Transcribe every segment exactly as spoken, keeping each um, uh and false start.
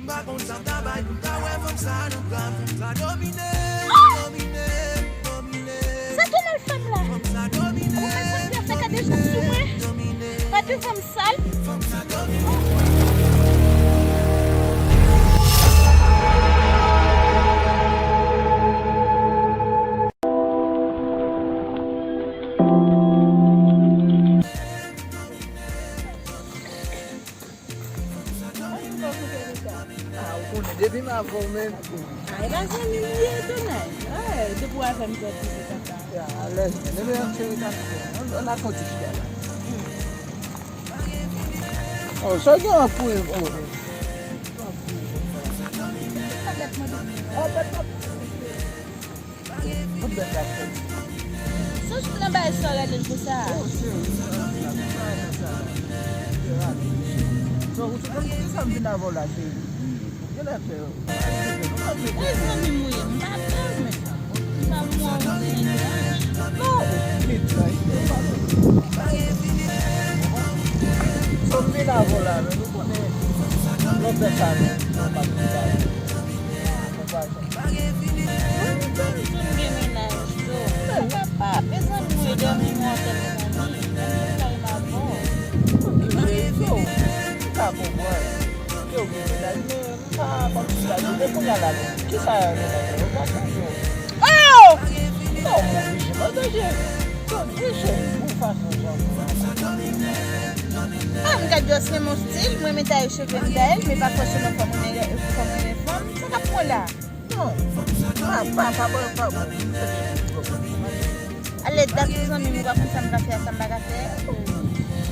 Sa tounen fanm la. Ou mèt konn fè gade jan sou mwen. Gade fanm sal. Ah, ou konnen, depi m avè w menm. Ah, e pa zanmi m ye, Donald. Ah, depi w avè m, fè ti se papa. Ya, alèz, men, depi yon cheri ta fè. Ann, ann al fè ti chita la. Oh, sa gen anpil, oh. Sa bèt mande. Oh, bèt mande. Tout bèt la fèt. Sonj m nan bagay sa w rele l konsa. Oh, cheri, non, non, non, non, non, non. Non, ou te konn poukisa m vin avè w la, cheri? Ou genlè pè. E zanmi m ou ye, m pa pè w, men m pa mò ou vin etranj. Non, ou vin etranj, se pa vre. So m vin avè w la, men nou konnen lòt bèt sa, nou, nou pa vin avè w. Mwen menm tou m gen mennaj tou. Sa papa, mezanmi, mwen dòmi mwen antre mezanmi. Menm jan m avè w. Wi, men yo, m ka konprann. Ke w gen mennaj, men m pa kòmsi la, depi kounye a la, kisa mennaj la, yo pa chanje w. Oh! Non, m oblije pataje. Donk, wi, cheri, pou fason jan pou la. Ah, m gad Jocelyn, mon stil, mwen, men taye cheve m, taye l, men pa fòseman fò mwen, fò mwen renmen fanm. Sa k ap pran la? Non. Pa, pa, pa, pa, pa, bon, m fè cheri, bon. Ale, dat pou zanmi m, ou pa konn sa m ka fè a, sa m pa ka fè.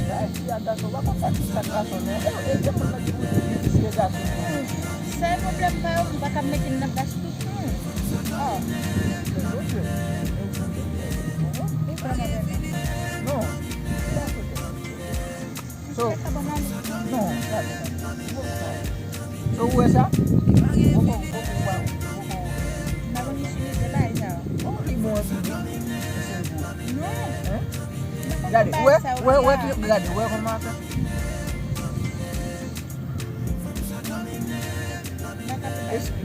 Ba, fi a gason, ou pa konn sa, sa gason, non. E, e, e, moun nan ki pou di, li di, se gason. Sa e pwoblèm pa yo, m pa ka mete m nan plas tout moun. Ah, men Bondye. Ou vrèman renmen. Non. So, non, gade, gade. So, ou wè sa? Ou wè, ou wè, ou wè, ou wè. M pa konn itilize bagay sa yo. Oh, li bon anpil, wi. Mesye, li bon. Non. Hein? Gade, ou wè, ou wè, ou wè, gade, ou wè kòman l fè?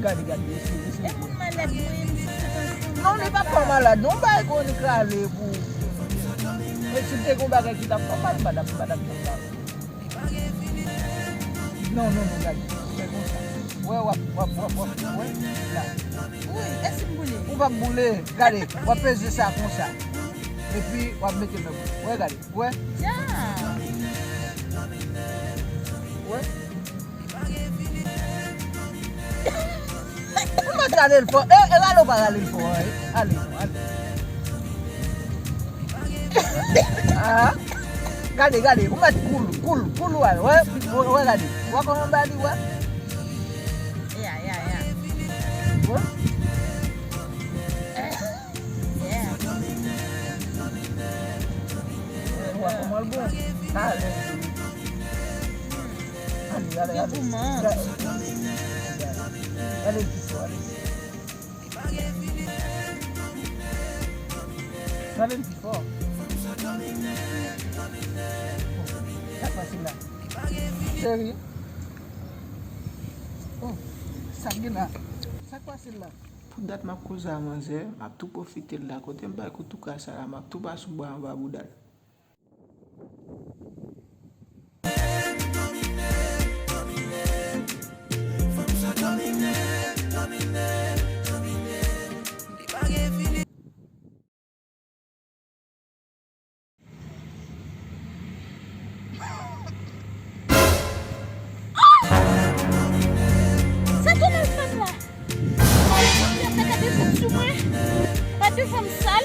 Gade, gade, eseye, eseye. E moun malad mwen, m sou tout ansanm. Non, li pa fè w malad, non, bay Konik rale pou. E si te gon bagay ki t ap fè w mal, madam, madam, madam. Non, non, non, gade, fè konsa. Wè, w ap, w ap, w ap, w ap, wè, la. Wi, e si m boule? Ou p ap boule, gade, w ap peze sa konsa. Epi, w ap mete nan bouch. Wè, gade, wè. Dja. Wè. Ou mèt rale l fò. E, e rale ou pa rale l fò, e. Ale, non, ale. Ah. Gade, gade, ou mèt koul, koul, koul ou al. Wè, wè, wè, gade. Wè kòman ba li, wè. Ya, ya, ya. Wè. Yeah. Wè kòman l bon. Ale. Ale, ale, ale. Yo gouman. Ale pi fò, ale. Ale pi fò. Sa k pase la? Cheri. Oh, sa k gen la? Sa k pase la? Pou dat m ap koze a manzè, m ap tou pwofite l la. Kote m bay kou touka sa la, m ap tou pase sou bra anba bouda l. Sa tounen fanm la. Gade fanm la, gade fanm sou mwen. Gade fanm sa.